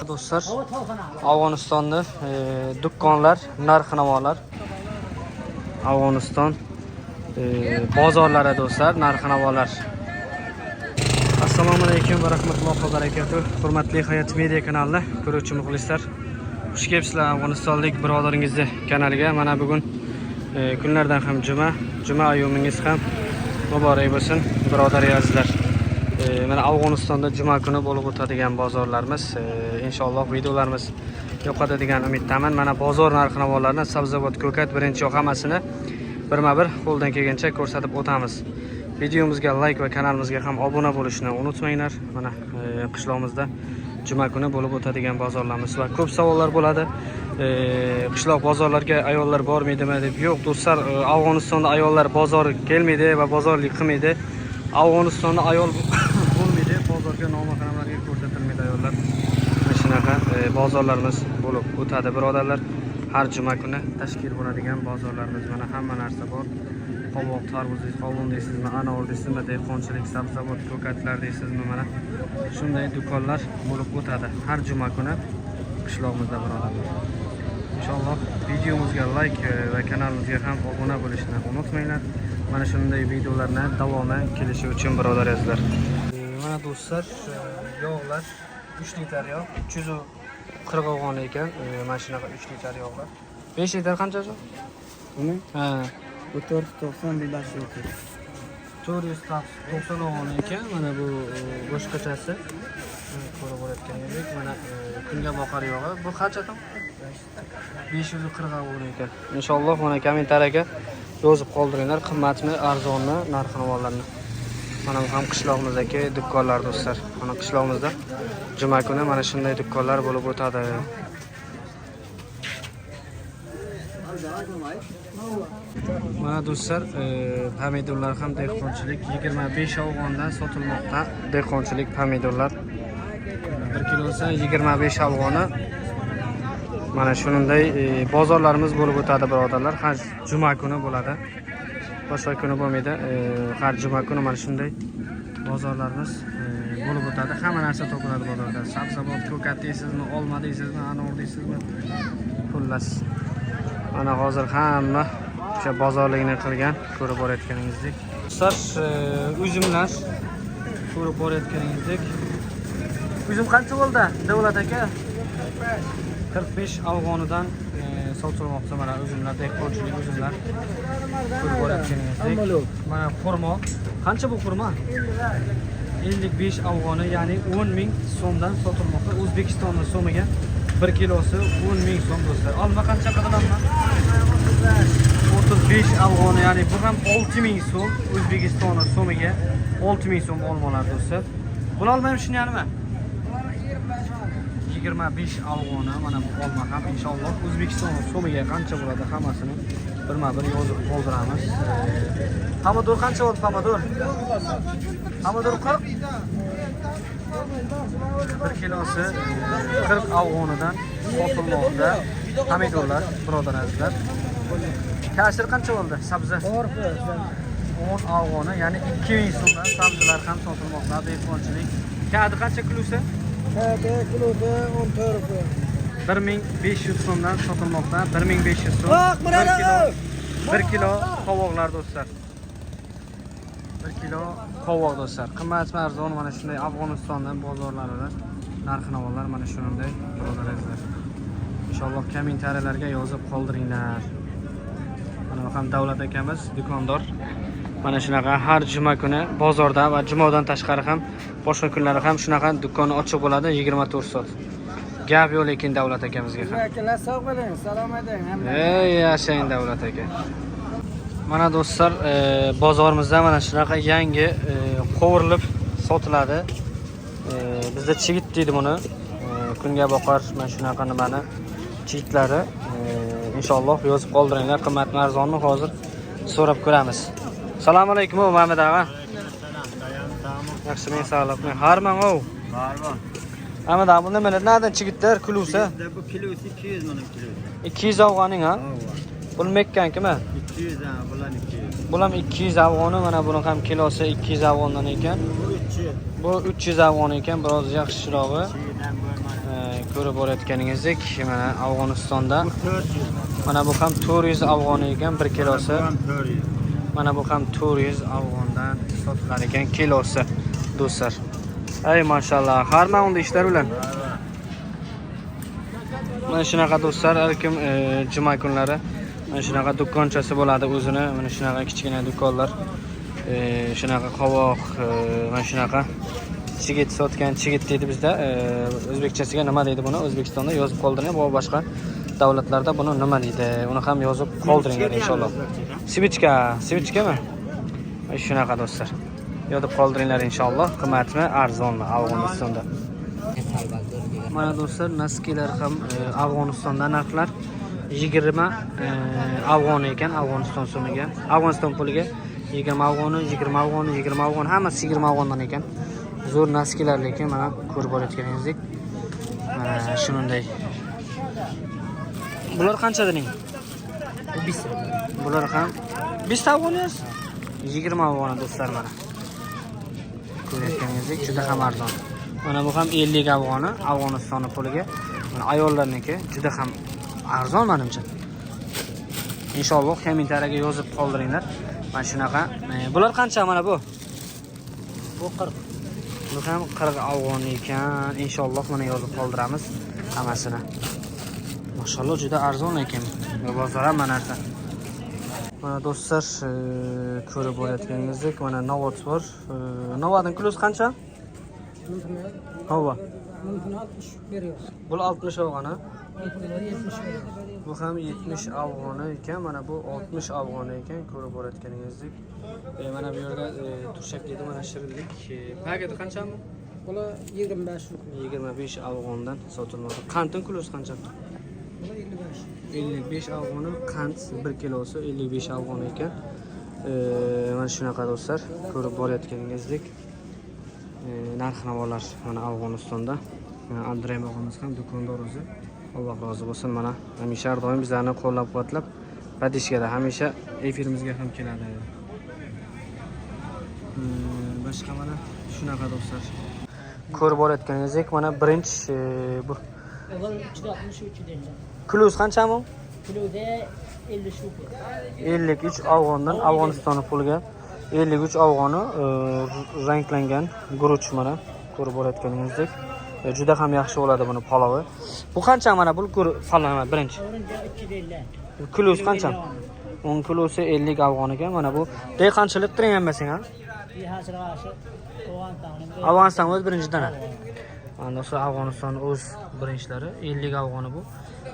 Do'stlar, Afg'onistonda do'konlar, narx-navolar. Afg'oniston bozorlari do'stlar, narx-navolar. Assalomu alaykum va rahmatullohi va barakatuh. Hurmatli Hayot Media kanalini ko'ruvchi muxlislar, xush kelibsizlar afg'onistonlik birodaringizni kanaliga. Mana bugun kunlardan ham juma, juma ayyomingiz ham muborak bo'lsin, birodar azizlar. Mana Afg'onistonda juma kuni bo'lib o'tadigan bozorlarimiz, inshaalloh videolarimiz yoqadi degan umiddaman. Mana bozor narx-navolarini, sabzavot, ko'kat, birinchi yog' hammasini birma-bir qo'ldan kelgancha ko'rsatib o'tamiz. Videomizga like va kanalimizga ham obuna bo'lishni unutmanglar. Mana qishlog'imizda juma kuni bo'lib o'tadigan bozorlarimiz va ko'p savollar bo'ladi. Qishloq bozorlarga ayollar bormaydimi deb. Yo'q do'stlar, Afg'onistonda ayollar bozor kelmaydi va bozorlik qilmaydi. Afg'onistonda ayol bo'lmaydi, bozorga nomahramlarga ko'rsatilmaydi ayollar. Mana shunaqa bozorlarimiz bo'lib o'tadi, birodarlar. Har juma kuni tashkil bo'ladigan bozorlarimiz, mana hamma narsa bor. Qovoq, tarvuz deysiz, qovun deysizmi, anor deysizmi, dehqonchilik, sabzavot, ko'katlar deysizmi, mana shunday do'konlar bo'lib o'tadi har juma kuni qishlog'imizda, birodarlar. Inshaalloh videomizga like va kanalimizga ham obuna bo'lishni unutmanglar. Mana shunday videolarni davomi kelishi uchun, birodar azizlar. Mana do'stlar, yog'lar 3 litr yog' 340 afg'on ekan. Mana shunaqa 3 litr yog'lar. 5 litr qancha shu? Uni Ha. bu 490 besh. 490 afg'on ekan. Mana bu boshqachasi. Mana ko'rib o'tganingizdek, mana kunga boqar yog'i. Bu qancha tom? 540 afg'on ekan. Inshaalloh mana kommentariyaga yozib qoldiringlar, qimmatmi, arzonmi narx-navolarni. Mana bu ham qishlog'imizdagi do'konlar do'stlar. Mana qishlog'imizda juma kuni mana shunday do'konlar bo'lib o'tadi. Mana do'stlar, pomidorlar ham dehqonchilik 25 afg'ondan sotilmoqda. Dehqonchilik pomidorlar. 1 kilosi 25 afg'oni. Mana shunday bozorlarimiz bo'lib o'tadi, birodarlar. Har juma kuni bo'ladi. Boshqa kuni bo'lmaydi. Har juma kuni mana shunday bozorlarimiz bo'lib o'tadi. Hamma narsa topiladi bozorda. Sabzavot, ko'kat deysizmi, olma deysizmi, anor deysizmi? Xullas. Mana hozir hamma o'sha bozorlikni qilgan, ko'rib borayotganingizdek. Do'stlar, uzumlar ko'rib borayotganingizdek. Uzum qancha bo'ldi, Davlat aka? 45 afg'onidan sotilmoqda mana uzumlar, dehqonchilik uzumlar. Ko'rib borayotganingizdek. Mana xurmo. Qancha bu xurmo? 55 afg'oni, ya'ni 10 ming so'mdan sotilmoqda. O'zbekistonning so'miga 1 kilosi 10 ming so'm do'stlar. Olma qancha qidilamma? 35 afg'oni, ya'ni bu ham 6 ming so'm O'zbekiston so'miga 6 ming so'm olmalar do'stlar. Buni olmaymi shuni nima? 25 afg'oni mana bu olma ham inshaalloh O'zbekiston so'miga qancha bo'ladi hammasini birma-bir yozib qoldiramiz. Pomidor qancha bo'ldi pomidor? Pomidor 40. 1 kilosi 40 afg'onidan sotilmoqda. Pomidorlar, birodar azizlar. Kashir qancha bo'ldi? Sabzi? 10 afg'oni, ya'ni 2000 so'mdan sabzilar ham sotilmoqda. Dehqonchilik. Kadi qancha kilosi? Kadi kilosi 14. 1500 so'mdan sotilmoqda. 1500 so'm. Bak, 1 kilo, 1 kilo qovoqlar do'stlar. 1 kilo qovoq do'stlar. Qimmatmi, arzon mana shunday Afg'onistondan bozorlarida narx-navolar mana shunday, birodar azizlar. Inshaalloh kommentariyalarga yozib qoldiringlar. Mana bu ham Davlat akamiz, do'kondor. Mana shunaqa har juma kuni bozorda va jumadan tashqari ham boshqa kunlari ham shunaqa do'koni ochiq bo'ladi 24 soat. Gap yo'q lekin Davlat akamizga ham. Akalar sog' bo'ling, salomat bo'ling. Ey yashang Davlat aka. Mana do'stlar, bozorimizda mana shunaqa yangi qovurilib sotiladi. Bizda chigit deydi buni. Kunga boqar mana shunaqa nimani chigitlari. Inshaalloh yozib qoldiringlar, qimmatmi arzonmi hozir so'rab ko'ramiz. Assalomu alaykum, Mahmud aka. Yaxshimi, sog'liqmi? Harman o. Var. Ahmad abi, bu nima? Nereden chigitlar kilosi? Bu kilosi 200 manat kilosi. 200 afg'oning ha? Bu Mekkankimi? 200 ha, bular 200. Bu ham 200 afg'oni, mana buni ham kilosi 200 afg'ondan ekan. Bu 300. Bu 300 afg'on ekan, biroz yaxshirog'i. Çiğden bo'lmadi. Ko'rib borayotganingizdek, mana Afg'onistonda Bu 400. mana bu ham 400 afg'on ekan bir kilosi. Bu ham 400. Mana bu ham 400 afg'ondan sotilar ekan kilosi do'stlar. Ey mashallah, har unda ishlar bilan. Mana shunaqa do'stlar, har kim juma kunlari mana shunaqa do'konchasi bo'ladi o'zini, mana shunaqa kichkina do'konlar. Shunaqa qovoq, mana shunaqa chigit sotgan, chigit deydi bizda. O'zbekchasiga nima deydi buni? O'zbekistonda yozib qoldiring, bu boshqa davlatlarda buni nima deydi? Uni ham yozib qoldiringlar inshaalloh. Sivichka, sivichkami? Shunaqa do'stlar. Yozib qoldiringlar inshaalloh. Qimmatmi, arzonmi Afg'onistonda? Mana do'stlar, naskilar ham Afg'onistonda narxlar 20 afg'on ekan, Afg'oniston so'miga. Afg'oniston puliga 20 afg'oni, 20 afg'oni, 20 afg'on, hammasi 20 afg'ondan ekan. Zo'r naskilar lekin mana ko'rib borayotganingizdek. Mana shunday. Bular qancha deding? Bular ham 5 afg'on emas? 20 afg'on do'stlar mana. Ko'rayotganingizdek juda ham arzon. Mana bu ham 50 afg'oni, Afg'oniston puliga. Mana ayollarniki juda ham arzon menimcha. Inshaalloh kommentariyaga yozib qoldiringlar. Mana shunaqa. Bular qancha mana bu? Bu 40. Bu ham 40 afg'on ekan. Inshaalloh mana yozib qoldiramiz hammasini. Mashalloh juda arzon lekin bozor ham mana narsa. Mana do'stlar, ko'rib borayotganingizdek mana novat bor. Novatning kilosi qancha? Nova. Mumkin 60 veriyoruz. Bu 60 afg'on ha? 70 veriyoruz. Bu ham 70 afg'oni ekan, mana bu 60 afg'oni ekan, ko'rib borayotganingizdek. Mana bu yerda turshak deydi, mana shirinlik. Paketi qancha bu? Bular 25 rupiya. 25 afg'ondan sotilmoqda. Qandning kilosi qancha? Bular 55. 55 afg'oni qand 1 kilosi 55 afg'on ekan. Mana shunaqa do'stlar, ko'rib borayotganingizdek narx-navolar mana Afg'onistonda. Abdurahim og'amiz ham do'kondor o'zi. Alloh rozi bo'lsin, mana hamisha har doim bizlarni qo'llab-quvvatlab, поддержка da hamisha efirimizga ham keladi. Boshqa mana shunaqa do'stlar. Ko'rib borayotganingizdek mana birinchi bu 360 350. kilosi qancha bu? Kiloda 53 rupiya. 53 afg'ondan Afg'oniston puliga 53 afg'oni ranglangan guruch mana ko'rib borayotganingizdek. Juda ham yaxshi bo'ladi buni palovi. Bu qancha mana bu palov birinchi? O'rinja 350. Kilosi qancha? 10 kilosi 50 afg'on ekan. Mana bu dehqonchilik qilyapsan ha? Bir hasır qarşı Afg'onistonning Afg'oniston o'z birinchidan. Mana do'stlar, Afg'oniston o'z birinchlari 50 afg'oni bu.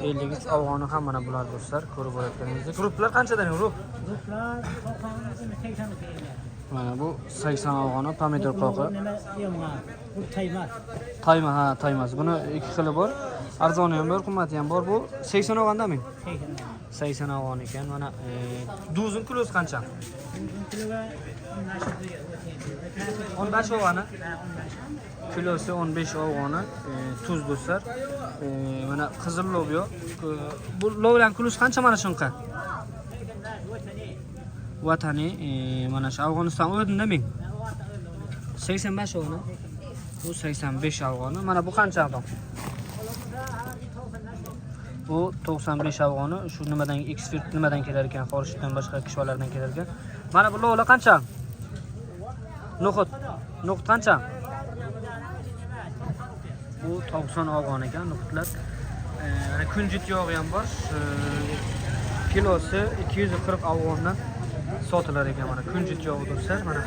53 afg'oni ham mana bular do'stlar, ko'rib borayotganingizdek. Ruplar qanchadan rup? Ruplar 90 80 rupiya. Mana bu 80 afg'oni pomidor qoqi. Nima yomon? Bu taymas. Tayma ha, taymas. Buni ikki xili bor. Arzoni ham bor, qimmati ham bor. Bu 80 afg'ondami? 80. 80 afg'on ekan. Mana duzun kilosi qancha? Kiloga 15 rupiya. 15 afg'oni. Kilosi 15 afg'oni tuz do'stlar. Mana qizil lobyo. Bu lobyan kilosi qancha mana shunaqa? Vatani, mana shu Afg'oniston o'dinda ming. 85 afg'oni. Bu 85 afg'oni. Mana bu qancha afg'on? Bu 95 afg'oni. Shu nimadan ekspert nimadan kelar ekan? Xorijdan boshqa kishvalardan kelar ekan. Mana bu lola qancha? No'xat. No'xat qancha? Bu 90 afg'on ekan no'xatlar. Mana kunjut yog'i ham bor. Kilosi 240 afg'ondan sotilar ekan mana kunjut yog'i do'stlar. Mana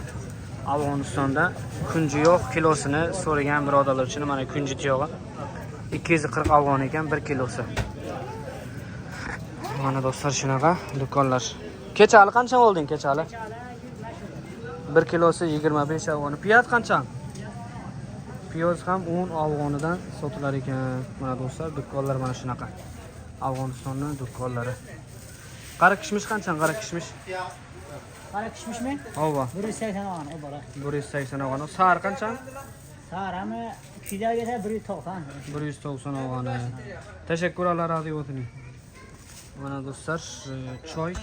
Afg'onistonda kunjut yog' kilosini so'ragan birodarlar uchun mana kunjut yog'i 240 afg'on ekan 1 kilosi. Mana do'stlar shunaqa do'konlar. Kechali qancha olding kechali? 1 kilosi 25 afg'on. Piyoz qancha? Piyoz ham 10 afg'onidan sotilar ekan. Mana do'stlar, do'konlar mana shunaqa. Afg'onistonning do'konlari. Qara kishmish qancha? Qara kishmish. Qara kishmishmi? Ova, 180 afg'on o bola. 180 afg'on. Sariq qancha? Sarami 200 ketsa 190. 190 afg'oni. Tashakkur, Alloh rozi bo'lsin. Mana do'stlar, choy,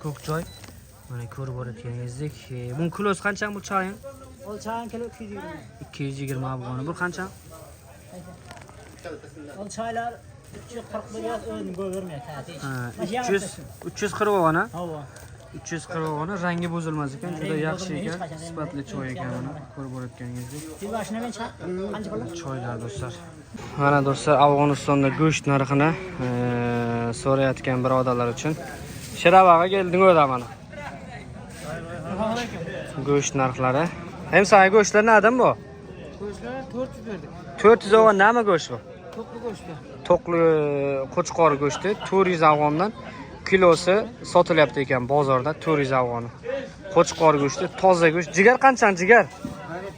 ko'k choy. Mana ko'rib o'tganingizdek. Buni kilosi qancha bu choying? Ol çayın kilo 220. 220 afg'oni. Bu qancha? Ol çaylar 340 veriyoruz, öyle görmüyor tatil. Ha, 300 340 afg'oni. Hava. 340 afg'oni rangi buzilmas ekan, juda Rangi yaxshi buzilmaydi, hech ekan, qachon sifatli choy ekan mana ko'rib o'tganingizdek. Bir başına ben çay. Qancha pul? Choylar do'stlar. Mana do'stlar, Afg'onistonda go'sht narxini so'rayotgan birodarlar uchun Shiravaga kelding o'da mana. Go'sht narxlari. Hem sana go'shtlar nereden bu? Go'shtlar 400 berdik. 400 afg'on nima go'sht bu? To'qli go'shtlar. To'qli qo'chqor go'shti 400 afg'ondan kilosi sotilyapti ekan bozorda 400 afg'oni. Qo'chqor go'shti, toza go'sht. Jigar qancha jigar?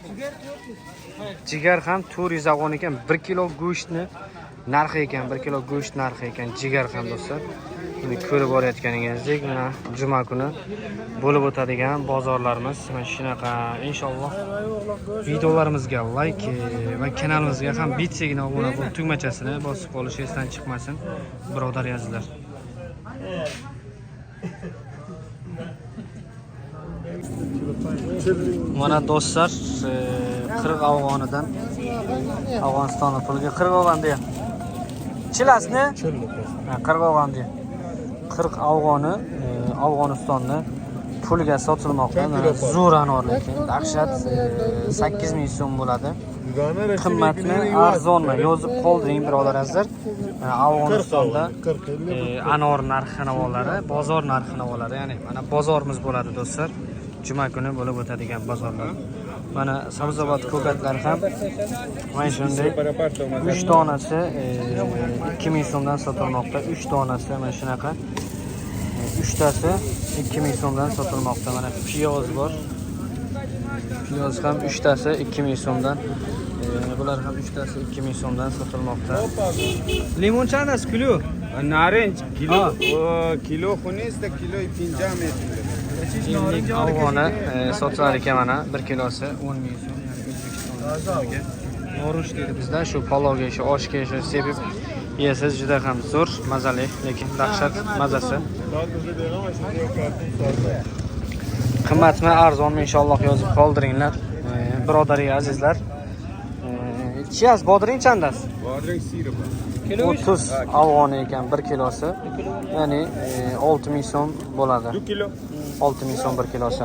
Jigar 400. Jigar ham 400 afg'on ekan. 1 kilo go'shtni narxi ekan, 1 kilo go'sht narxi ekan jigar ham do'stlar. Buni ko'rib borayotganingizdek, mana juma kuni bo'lib o'tadigan bozorlarimiz mana shunaqa. Inshaalloh videolarimizga like va kanalimizga ham bittagina obuna bo'l tugmachasini bosib qolish esdan chiqmasin, birodar azizlar. Mana do'stlar, 40 afg'onidan Afg'oniston puliga 40 afg'on deya. Chilasini? Ha, 40 afg'on deya. 40 afg'oni Afg'onistonni puliga sotilmoqda. Mana zo'r anor lekin dahshat 8000 so'm bo'ladi. Qimmatmi, arzonmi? Yozib qoldiring birodar azizlar. Mana Afg'onistonda anor narxi navolari, bozor narxi navolari, ya'ni mana bozorimiz bo'ladi do'stlar. Juma kuni bo'lib o'tadigan bozorlar. Mana sabzavot ko'katlar ham mana shunday 3 donasi 2000 so'mdan sotilmoqda. 3 donasi mana shunaqa. 3 tasi 2000 so'mdan sotilmoqda. Mana piyoz bor. Piyoz ham 3 tasi 2000 so'mdan. Bular ham 3 tasi 2000 so'mdan sotilmoqda. Limon chanasi kilo. نارنج کیلو آه. کیلو خونیست کیلوی 50 متر. Ellik afg'oni sotilar ekan mana 1 kilosi 10 ming so'm, ya'ni O'zbekistonga. Norush deydi bizda, shu palovga, shu oshga shu sepib yesangiz juda ham zo'r, mazali, lekin dahshat mazasi. Qimmatmi, arzonmi inshaalloh yozib qoldiringlar. Birodar azizlar. Chiyaz bodring chandas? بادرنگ 30 روپیه. 30 afg'oni ekan 1 kilosi. Ya'ni 6000 so'm bo'ladi. 2 کیلو. 6000 so'm 1 kilosi.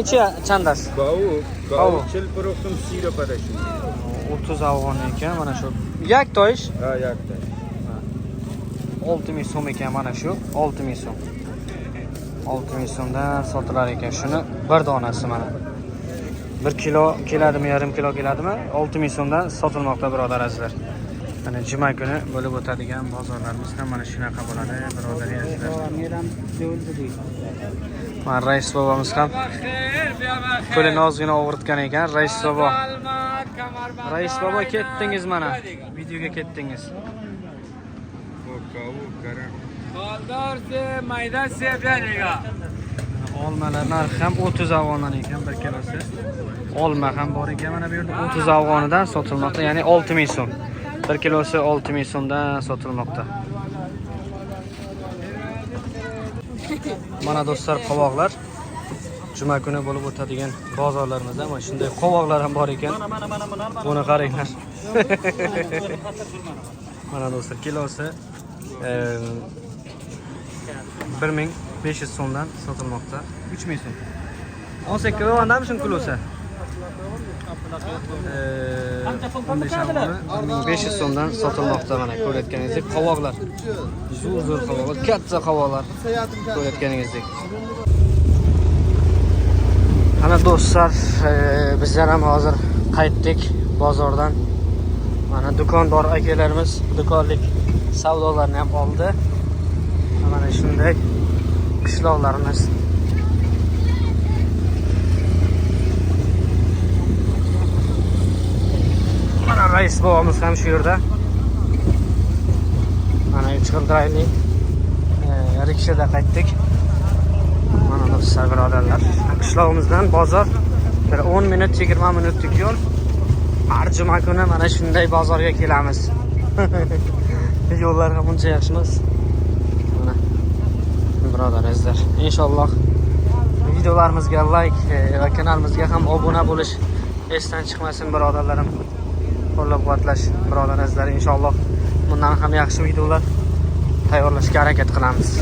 Ichi chandas? گاو گاو. گاو 40 فروختم 30 روپیه داشتم. 30 afg'on ekan mana shu. Yak toyish ها یک تا. 6000 so'm ekan mana shu 6000 so'm. 6000 so'mdan sotilar ekan shuni bir donasi mana. 1 kilo keladimi, yarim kilo keladimi? 6000 so'mdan sotilmoqda birodar azizlar. Mana juma kuni bo'lib o'tadigan bozorlarimiz ham mana shunaqa bo'ladi birodar azizlar. Mana rais bobomiz ham qo'lini ozgina og'ritgan ekan. Rais bobo. Rais bobo ketdingiz mana. Videoga ketdingiz. گاو کرم. Olmalar narxi ham 30 afg'ondan ekan bir kilosi. Olma ham bor ekan mana bu yerda 30 afg'onidan sotilmoqda, ya'ni 6000 so'm. Bir kilosi 6000 so'mdan sotilmoqda. Mana do'stlar qovoqlar. Juma kuni bo'lib o'tadigan bozorlarimizda mana shunday qovoqlar ham bor ekan. Buni qaranglar. Mana do'stlar kilosi 1500 so'mdan sotilmoqda. 3000 so'm. 18 afg'ondanmi shuni kilosi? 15 afg'oni 1500 so'mdan sotilmoqda mana ko'rayotganingizdek qovoqlar. Zo'r zo'r qovoqlar, katta qovoqlar ko'rayotganingizdek. Ana do'stlar, bizlar ham hozir qaytdik bozordan. Mana do'kondor akalarimiz do'konlik savdolarni ham oldi. Mana shunday qishloqlarimiz. Mana rais bobomiz ham shu yerda. Mana 3 g'ildiraylik rikshada qaytdik. Mana do'stlar, birodarlar, qishlog'imizdan bozor bir 10 minut, 20 minutlik yo'l. Har juma kuni mana shunday bozorga kelamiz. Yo'llar ham uncha yaxshi emas. Mana birodar azizlar, inshaalloh videolarimizga layk va kanalimizga ham obuna bo'lish esdan chiqmasin, birodarlarim. Qo'llab-quvvatlash, birodar azizlar, inshaalloh bundan ham yaxshi videolar tayyorlashga harakat qilamiz.